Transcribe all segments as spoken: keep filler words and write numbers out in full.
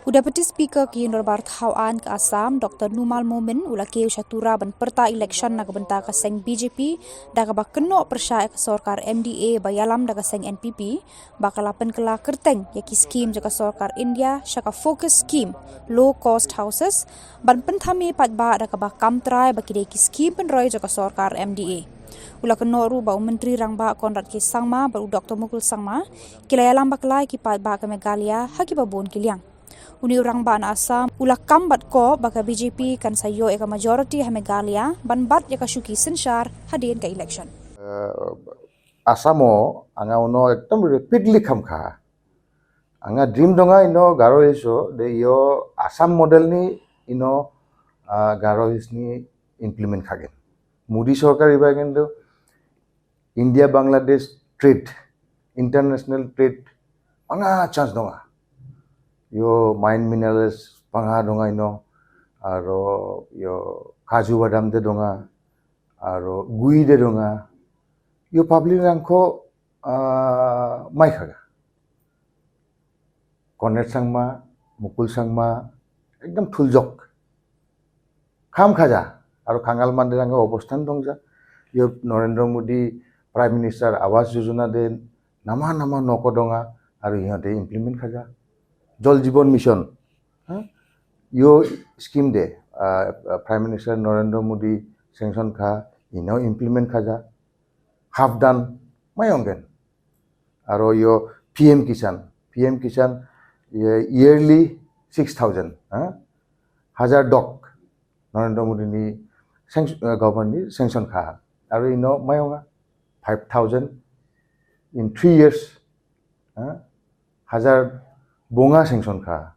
U Deputy Speaker ka Ïing Dorbar Thaw Aiñ ka Assam, Doctor Numal Momin, u la kiew sha Tura ban pyrta election na ka bynta ka seng B J P, da kaba kynnoh pyrshah ïa ka sorkar M D A ba ïalam da ka seng N P P, ba ka la pynkylla kyrteng ïa ki skim jong ka sorkar India sha ka focus scheme, low cost houses, ban pynthame paidbah da kaba kam trai ba ki dei ki skim pynroi jong ka sorkar M D A. U la kynnoh ruh ba u Myntri Rangbah Conrad K Sangma bad u Doctor Mukul Sangma ki la ïalam bakla ïa ki paidbah ka Meghalaya ha kiba bun ki liang. Une u rangbah na Assam u la kam bad ko ba ka B J P kan sa ïoh ïa ka majority ha Meghalaya ban bat ïa ka shuki synshar hadien ka election. Uh, Assam o anga uno ekdom repeatedly kham kha. Anga dream donga ino Garo Hills o de io Assam model ni ino uh, Garo Hills ni implement khagen. Modi sorkar iba gen do India Bangladesh trade, international trade, anga chance donga. Io mine minerals panga donga ino, aro io kaju badam de donga, aro gui de donga. Io public rangko uh, mai khaga. Conrad Sangma, Mukul Sangma, ekdom thuljok. Kham khaja, aro Kangal Mandirang obostan dongja. Io Narendra Modi Prime Minister Awas Yojana de nama nama noko donga, aro io de implement khaja. Jal Jeevan Mission, huh? Io scheme de uh, Prime Minister Narendra Modi sanction kha, ino implement khaja. Half done, mayongen. Aro io P M Kisan, P M Kisan yearly six thousand, huh? Hajar dok. Narendra Modi ni sanction, uh, government ni sanction kha. Aro ino mayonga five thousand in three years. Huh? Hajar bonga sanction kha.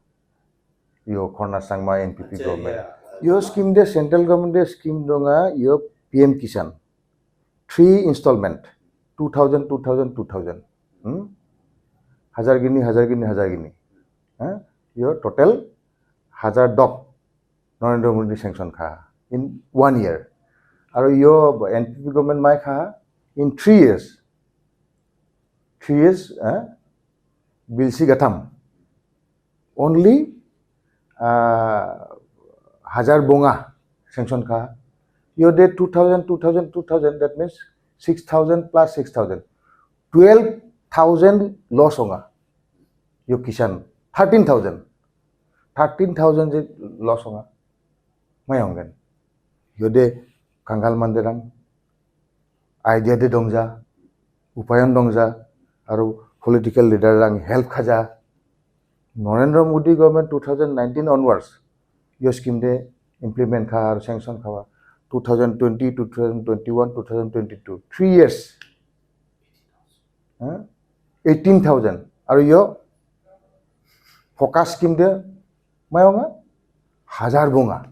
Io Conrad Sangma N P P government. Io scheme de central government de scheme donga io P M Kisan. Three installment, two thousand, two thousand, two thousand. Hmm? Hajar gini, hajar gini, hajar gini. Huh? Io total hajar dok Narendra Modi sanction kha in one year. Aro io N P P government mai kha in three years. Three years, eh? Bilsi gatham. Only uh, hajar bonga sanction kha. Io de two thousand, two thousand, two thousand, that means six thousand plus six thousand. Twelve thousand loss honga. Io Kisan, thirteen thousand. Thirteen thousand je loss honga. Mayongen. Io de Kangal Mandirang idea de dongja, upayon dongja, aro political leader rang help khaja. Narendra Modi government two thousand nineteen onwards, io scheme de implement kha aro sanction kha. Two thousand twenty, two thousand twenty-one, two thousand twenty-two, three years. Huh? Eighteen thousand. Aro io focus scheme de mayonga hajar bonga.